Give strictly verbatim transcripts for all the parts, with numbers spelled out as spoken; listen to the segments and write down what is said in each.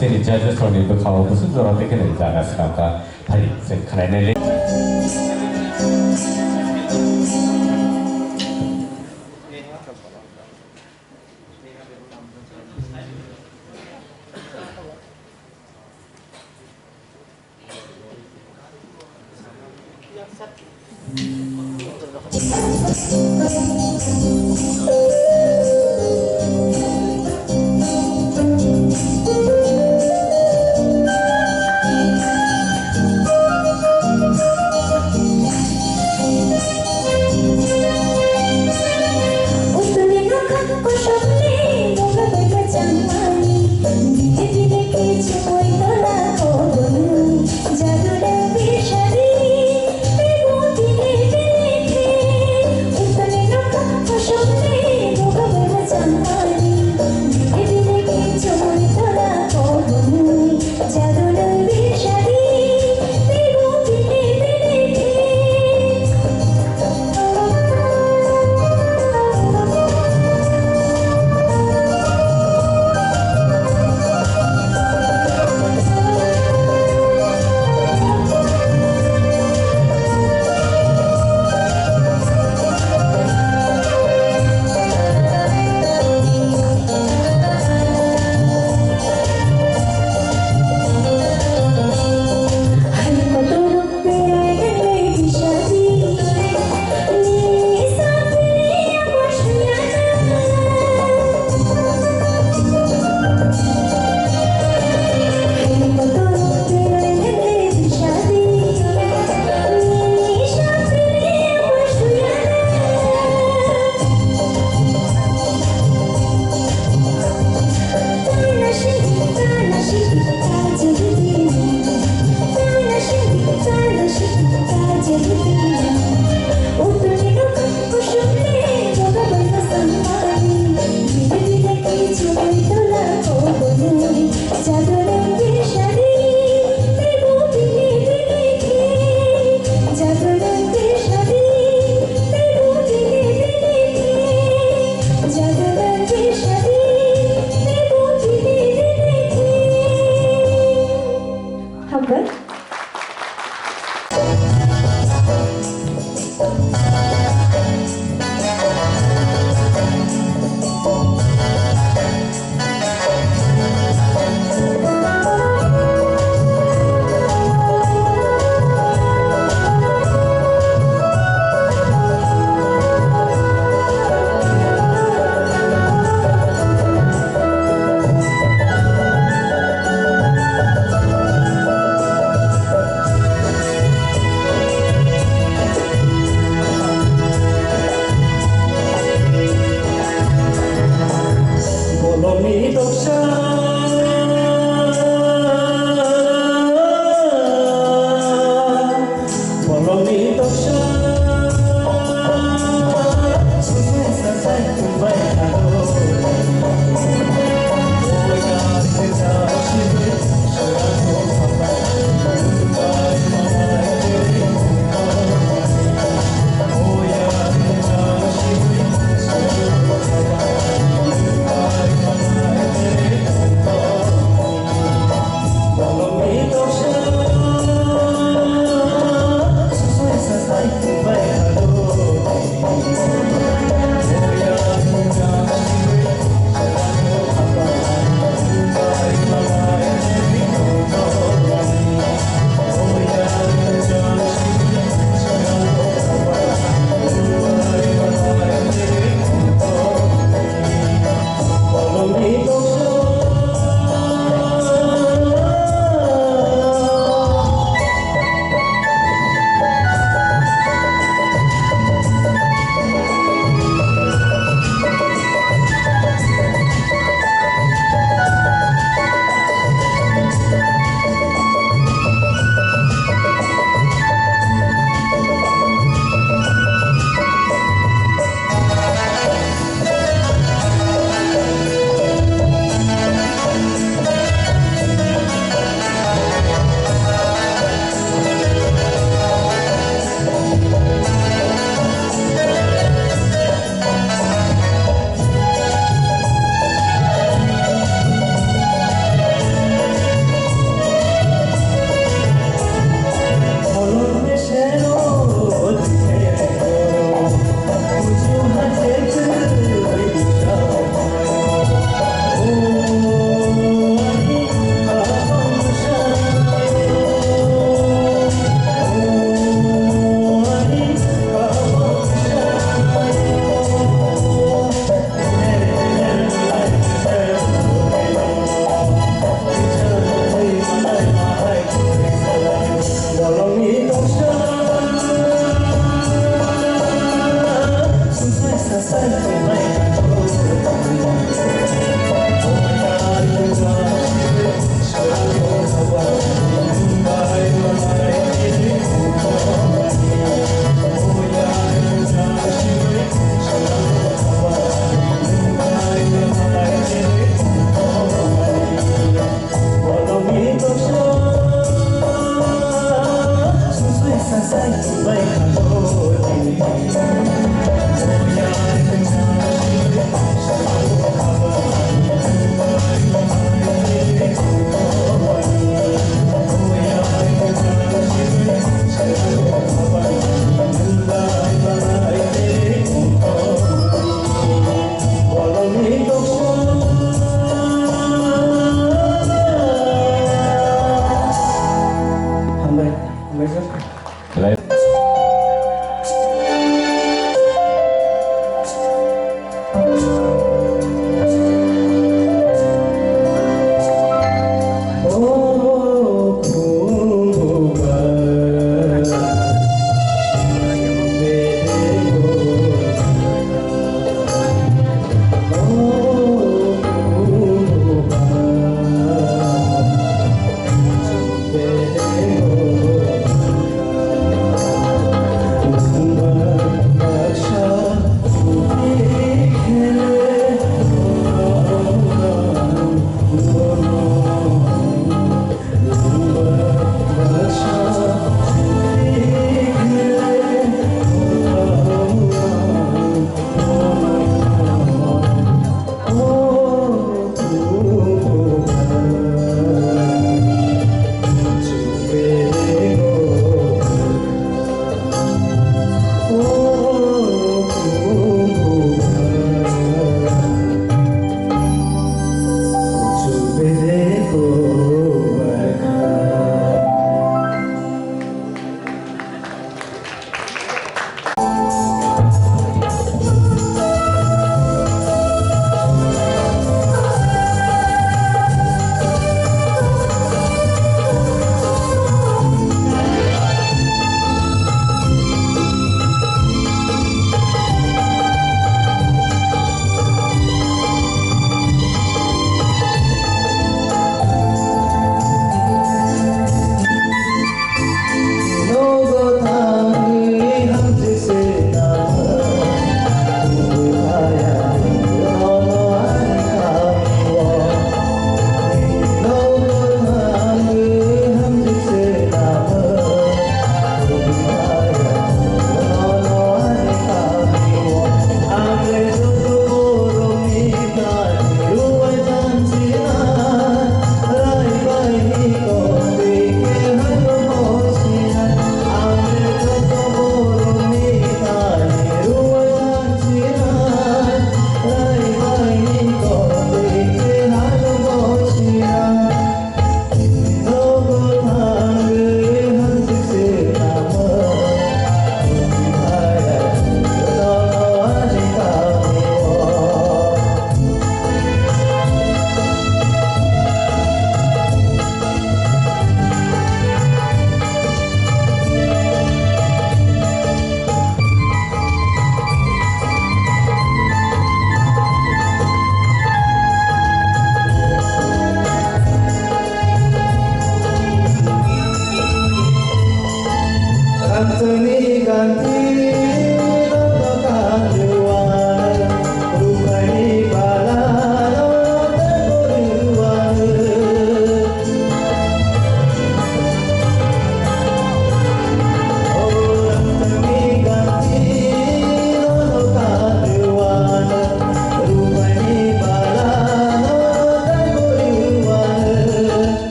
Chini judges rokni bwkhao bwswk jora tei kheno jaga swnamkha. Phai chwng khwlainai le.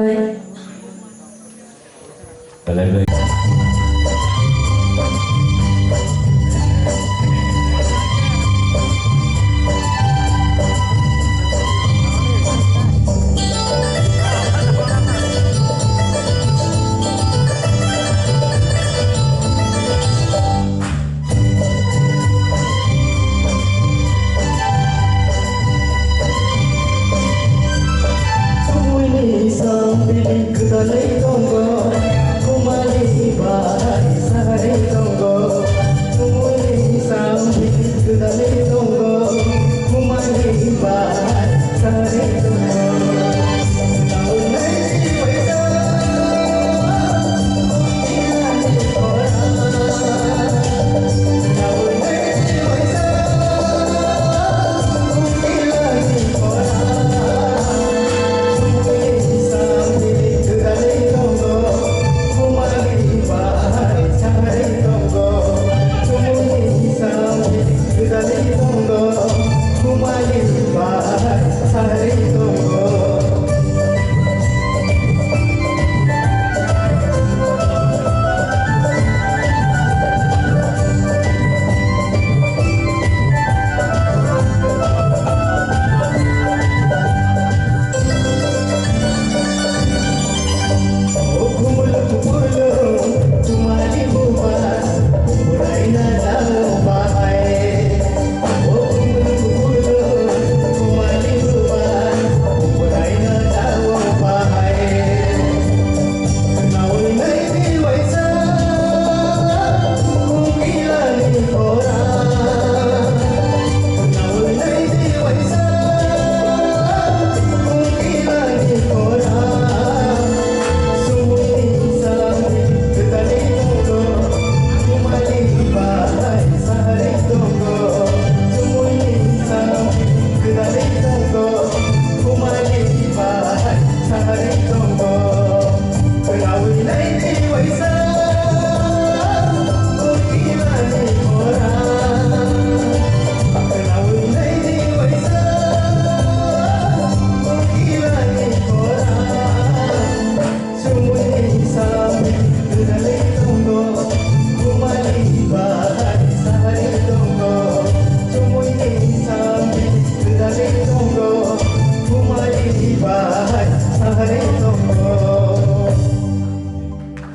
Belai belai.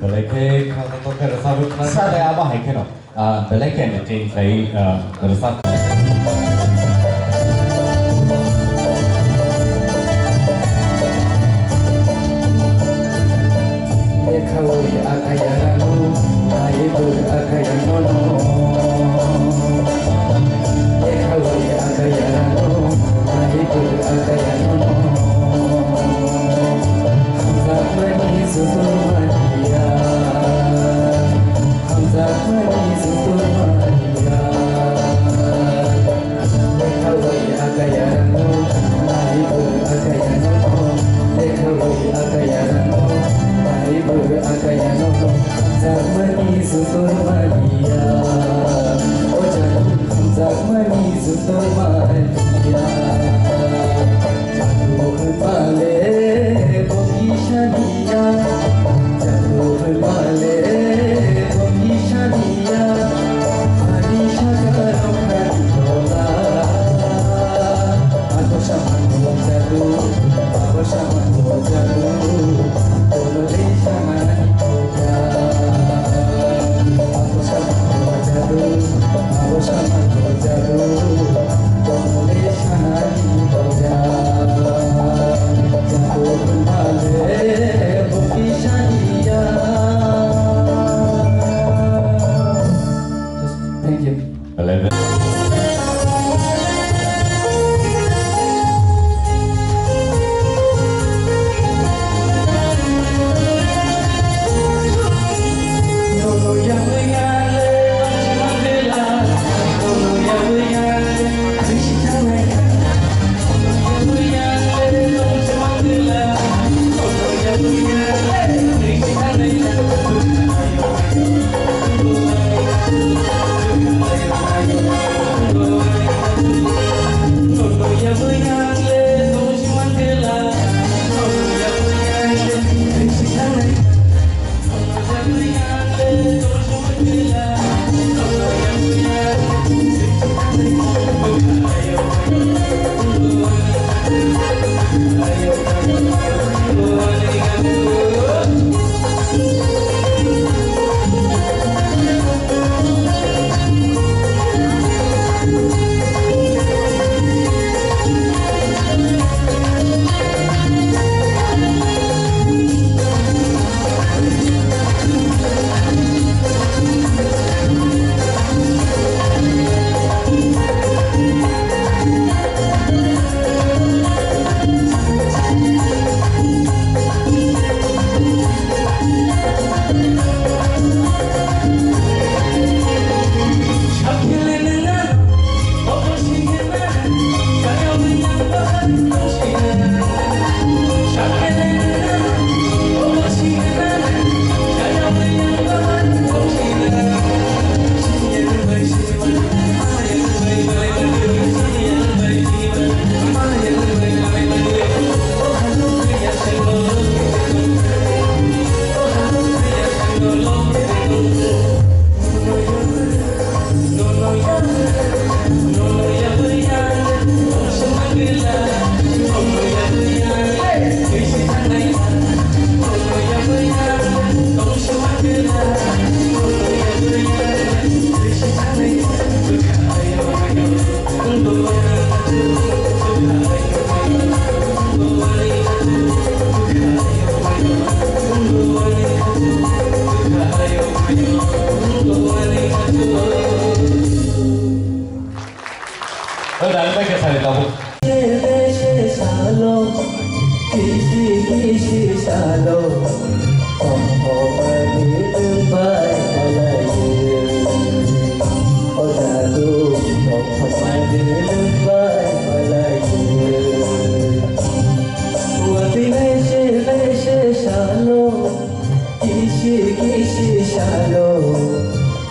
Belai khe kha kotor khe rwchapwi khna. Sale abo hai kheno. Ah, belai khe meeting khai, ah, rwchap. Lekhaui akaya rano, naibu akaya nono. Lekhaui akaya rano, naibu akaya nono. Hamjakmani sutur mania, hamjakmani sutur mania. Lekhaui akaya rano, naibu akaya nono. Lekhaui akaya rano, naibu akaya nono. Hamjakmani sutur mania, o jadu hamjakmani sutur mania. Jadu hwnpale bo kisa niya, jadu hwnpale bo kisa niya, ani sakha rok khani tola. Ako samano jadu, ako samano jadu, kono le samani tola. Ako samano jadu, ako samano jadu. Tongthokmani nwng bai malaio. O jadu, tongthokmani nwng bai malaio. Watwi naise naise salo, kisi kisi salo,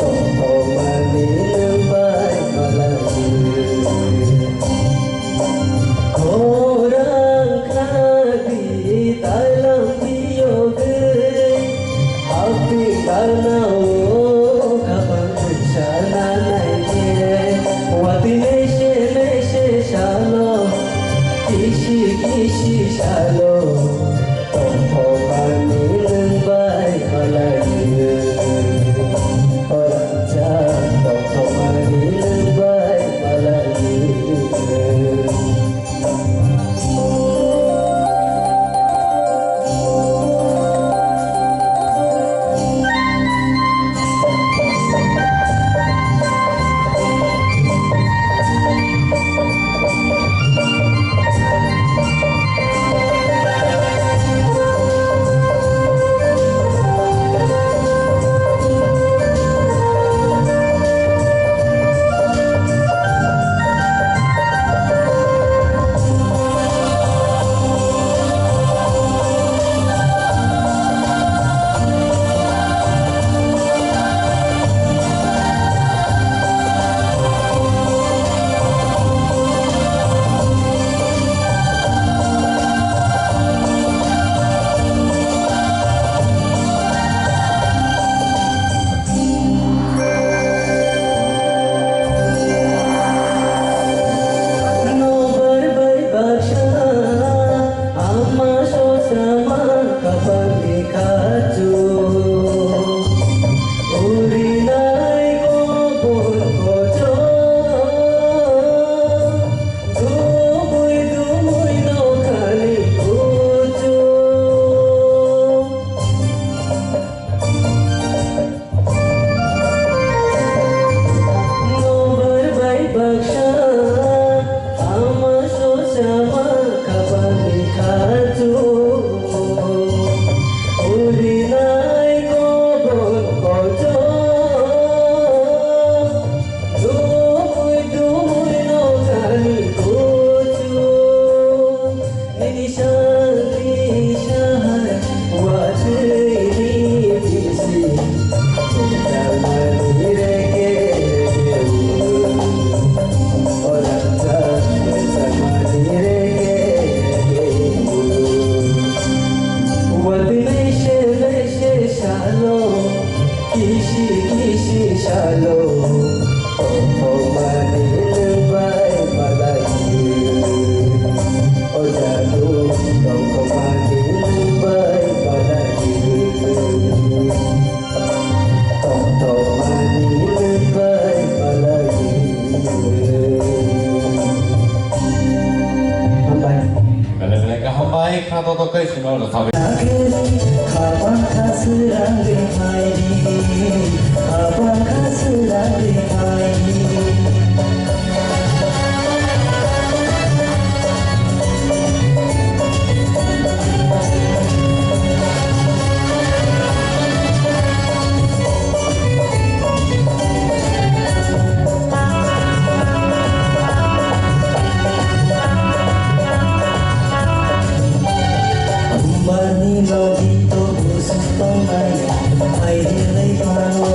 tongthokmani nwng bai malaio. Khorang khadi talam biyogwi, hapti karnao kabang sana naikhe, watwi naise naise salo, kisi kisi salo. Tongthokmani nwng bai malaio. O rangchak, tongthokmani nwng bai malaio. Nobar bai baksa ama sosa man kapal ni kachu. Uri nai ko bon ko cho. Dumui dumui no khani kuchu. Nobar bai baksa ama sosa ma kapal ni kachu. Uri nai ko bon ko cho. Dumui dumui no khani kuchu. Nini shanti sahar watwi ni bisi. Tamani reke reke u. Orata tamani reke reke u. Watwi naise naise salo. Kisi kisi salo, tongthokmani nwng bai malaio. O jadu, tongthokmani nwng bai malaio. Tongthokmani nwng bai malaio. Hambai. Belai belai kaham bai, khna to to kai sino lo sabai. Khabang kha srang ri phaidi, khabang kha srang ri phaidi. Mani logi to busuk tongnai, ai rilai pano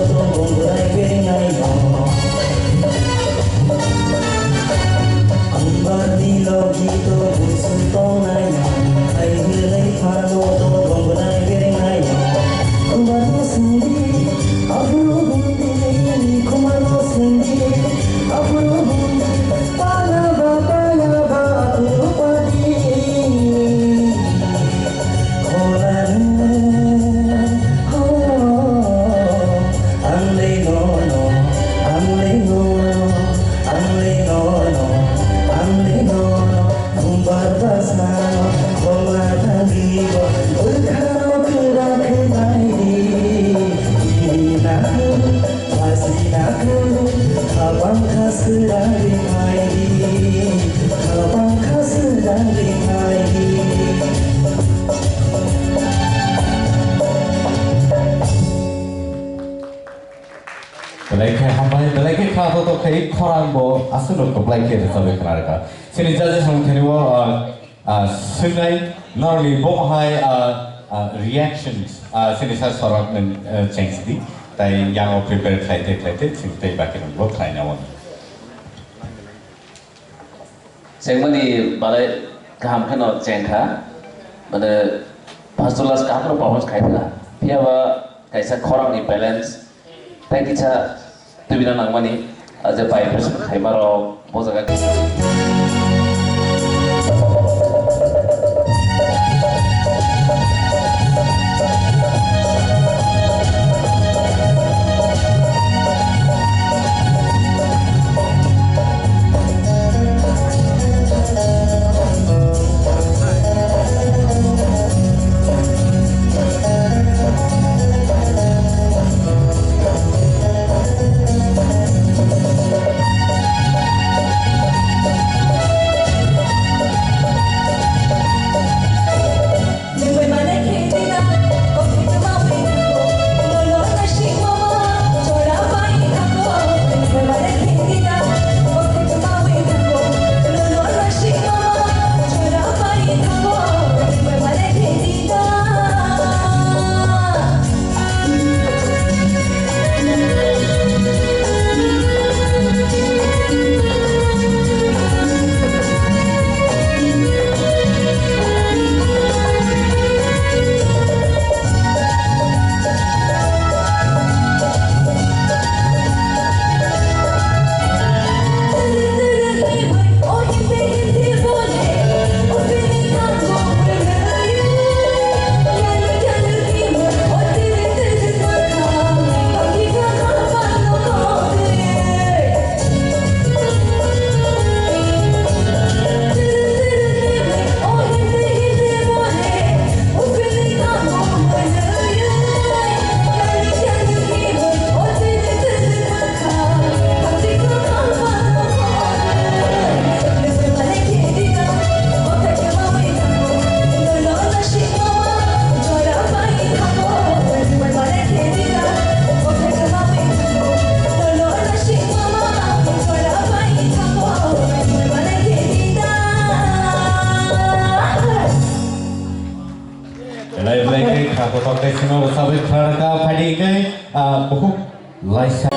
Belai khe hambai, belai khe kha to to khai khorang bo aswk no kwplai khe rwchapwi khna rwkha. Chini judges rok thani o, ah, ah, swngnai norokni bo hai, ah, ah, reactions, ah, chini sir sorok nung, ah, chengsi di. Tai yang o prepare khlai te khlai te chwng tei baki rok bo khlai na o. Chengmani balai kaham kheno chengkha, mane first class kaham no performance khaikha. Phiya ba kaisa khorang ni balance, tei kisa tubina nangmani, ah, je vibration khaima rok bo jaga. Belai belai khe kha kotor tei sino bwsabwi kha rwkha phaidi hwnkhe, ah, bukhuk laisa.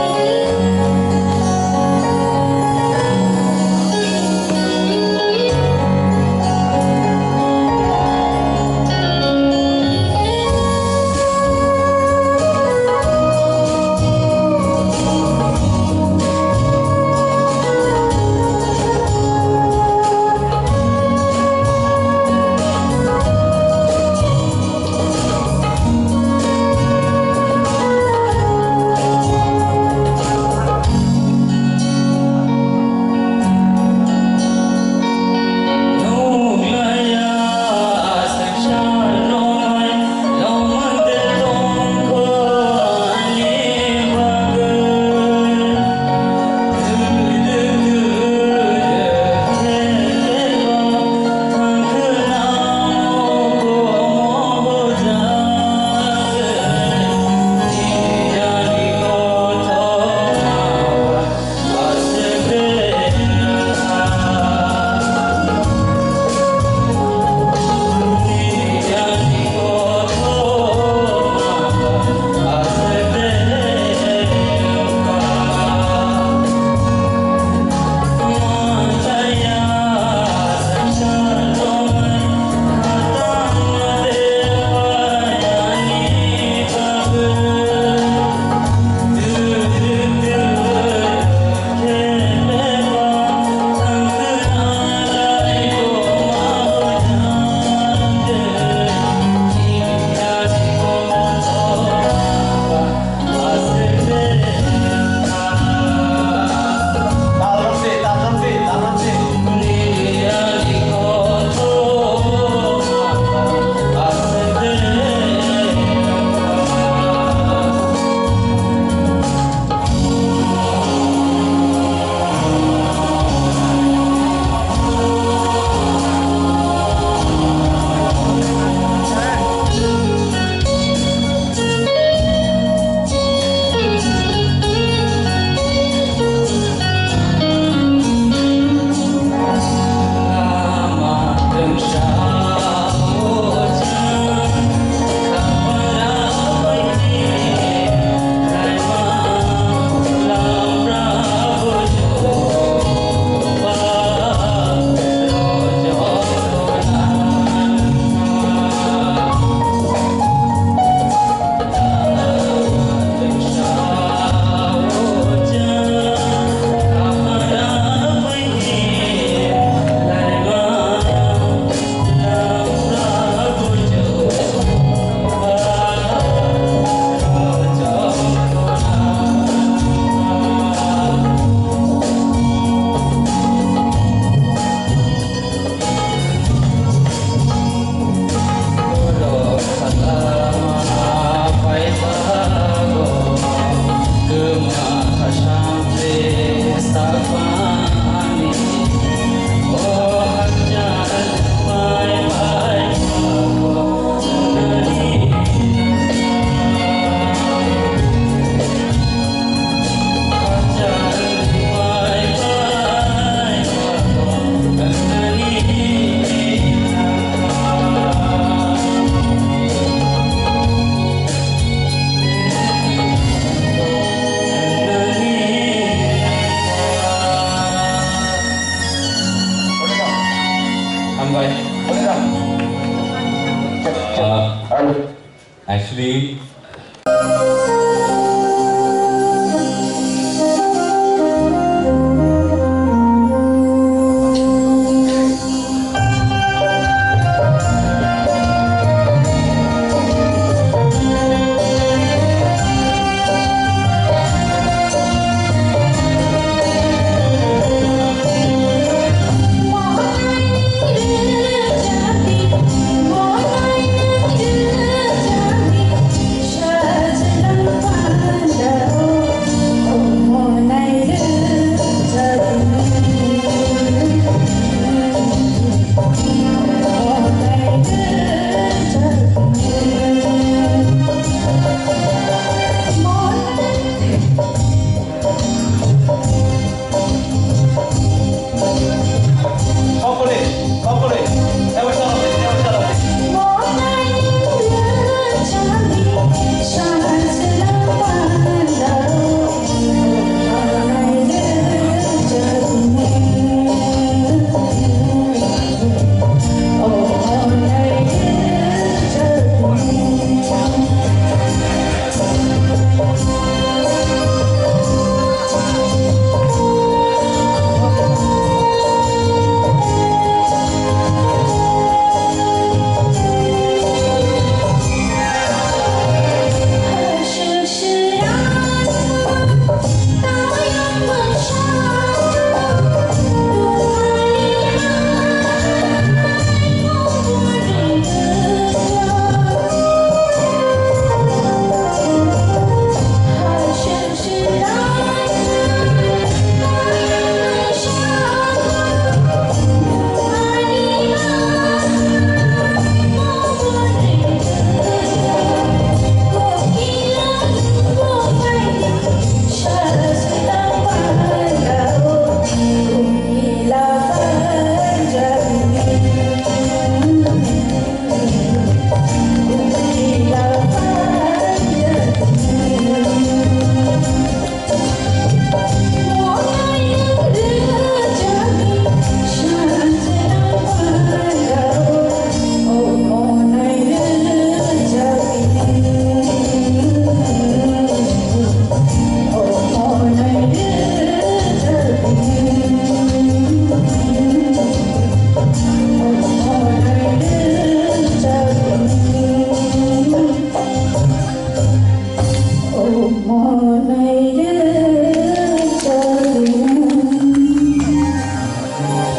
Actually,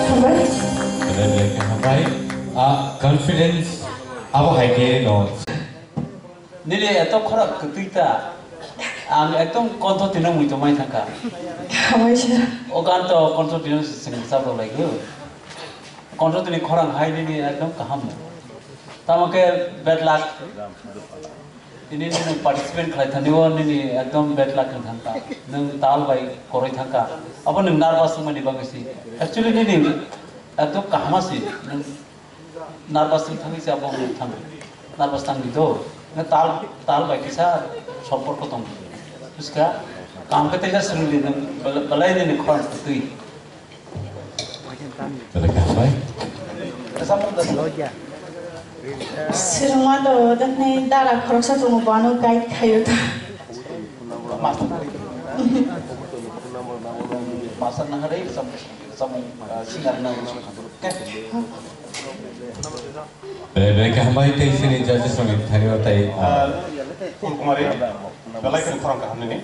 Hambai. Hambai. Ah, confidence abo hai khe no. Nini eto khorang kwtwi ta. Ang ekdom kontho tino mui tongmai thangkha. Hambai sir. O gan to kontho tino se chwng chap rw lai go. Kontho tini khorang hai nini ekdom kaham. Tamo khe bad luck. Tini nini participant khlai thani o nini ekdom bad luck wng thangkha. Nwng tal bai koroi thangkha. Abo nwng nervous wngmani bagwi si. Actually nini ekdom kaham si. Nwng nervous wng thangwi se abo wng thang. Nervous tang di do. Nwng tal, tal bai kisa somporko tong. Buskha? Kaham khe teisa swrwng di nwng belai, belai nini khorang kwtwi. Belai kaham bai. Swrwngma to dakhnai dara khoroksa tongo, bo ano guide khaio ta. Master nahari samung, ah, singer na. Belai, belai kaham bai tei sini judges rokni thani o tai, ah, Pulkumari, belai kheno khorang kaham nini.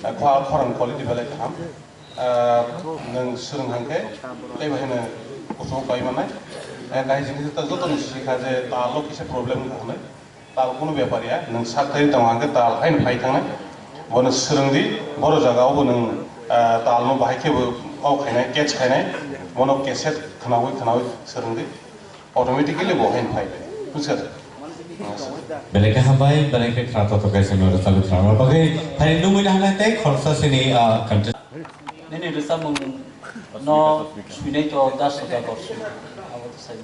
Ah, khorang quality belai kaham. Ah, nwng swrwng hang khe tei bo haino kuchuk bai mannai. Eh, kaham jini ta joto ni sikha je tal o kisa problem wngkha hwnwi. Tal kunu bepar ya, nwng sak thai tong hang khe tal haino phai thangnai. Bono swrwng di, boro jaga o bo nwng, ah, tal no bahai khe bo kau khainai, catch khainai. Bono cassette khnaui khnaui swrwng di. Automatically bo haino phai. Bujiya? Belai khe hambai, belai khe khna to to kaisa no rwchapwi khna bagwi. Phai nungwi na hanai tei khoroksa sini, ah, contest. Nini rwchapmung no swinai to das sota kor swi. Abo to sai.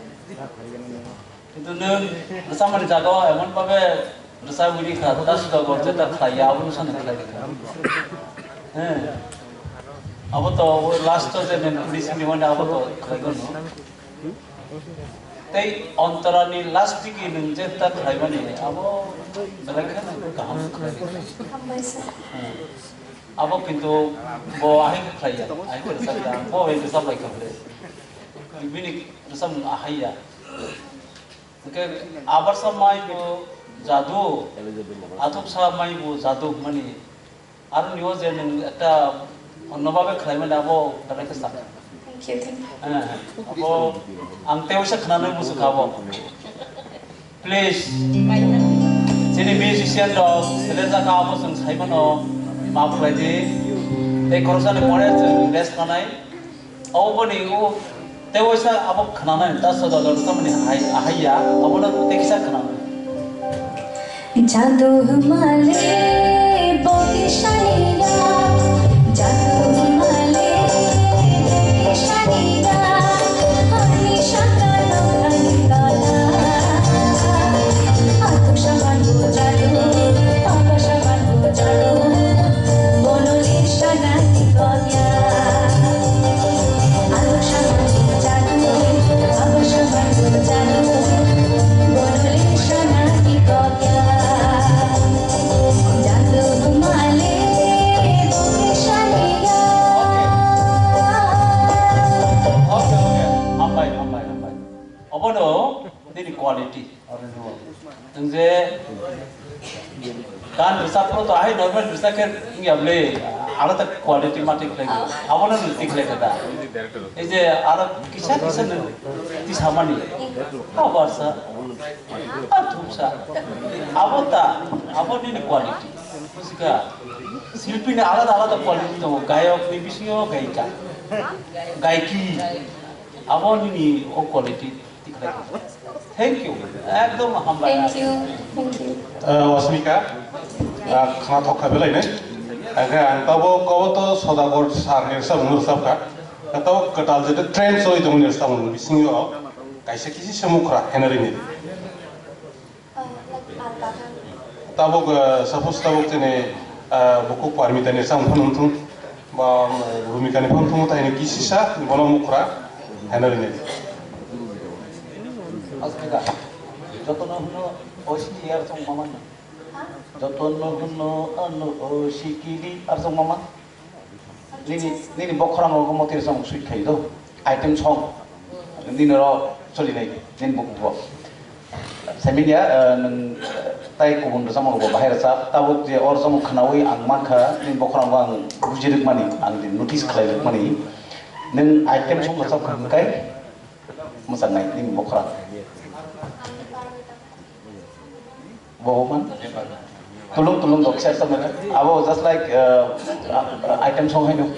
Kintu nwng rwchapmani jaga o emon bhabe rwchapwi rikha, das sota kor jeta khlai ya, abo no sani khlai rikha. He. Abo to last o je nwng finishing ni mani abo to khlai gono. Tei Antarani last digi nwng je ta khlaimani, abo belai kheno kaham khlai. Hambai sir. Hmm. Abo kintu bo ahai khlaiya, ahai khlaiya, bo bai rwchap bai kha bwle. Bini rwchapmung ahaiya. Hwnkhe abarsa mai bo jadu, athuksa mai bo jadu hwnmani. Aroni o je nwng ekta onno babe khlaimani abo belai khe sakha. Thank you, thank you. Eh, abo ang tei waisa khnanai muchukha abo. Please, chini musician rok selejak abo chwng saimano maaf khlai di. Tei khoroksa ni pore chwng rest khanai. Oboni o tei waisa abo khnanai ta soda dol tamni hai, ahaiya, abono tei kisa khnanai. Jadu male boti shaniya, jadu male boti shaniya, ani shaka no ani kala, aku shaman jadu, aku shaman jadu, bono le shana ni konya. Okay, okay. Hambai, hambai, hambai. Obono nini quality. Nwng je gan rwchapro to ahai normal rwchap khe wngya bwle, alada quality ma thik khlai. Abono nwng thik khlai kha da. Ei je aro kisa kisa nwng tisamani. Abarsa. Athuksa. Abo ta, abo nini quality. Busikha. Silpi ni alada alada quality tongo. Gayok ni bisingo gayika. Gayiki. Abo nini o quality. Thank you. Ekdom hambai. Thank you. Thank you. Ah, Wasmika, ah, khna thok kha belai ne. Ang khe ang tabo kobo to Sodagor sir ni rwchapmung rwchap kha. Tabo kwtal je trend choli tong ni rwchapmung bisingo kaisa kisi se mukhra henari ni. Tabuk, eh, suppose tabuk chini, eh, bukhuk Parmita ni samung phano wngthung, ba, eh, Bhumika ni phano wngthung, tai ni kisisa bono mukhra heno rini. Asmita, jotono hwno O C K D R song mama no. Jotono hwno ano O C K D R song mama. Nini, nini bokhorang rogo motir song sweet khai do. Item song. Nini ro choli nai, nini buk bo. Seminia, eh, nung, eh, tai kubun rwchapmung bo bahai rwchap. Tabuk je o rwchapmung khnaui ang mankha, nini bokhorang bo ang buji rwkmani, ang din notice khlai rwkmani. Nung item song rwchap kha hwnkhe mwchang nai nini bokhorang. Bohoman. Tulung tulung dok share samana. Abo just like, uh, uh, item song haino.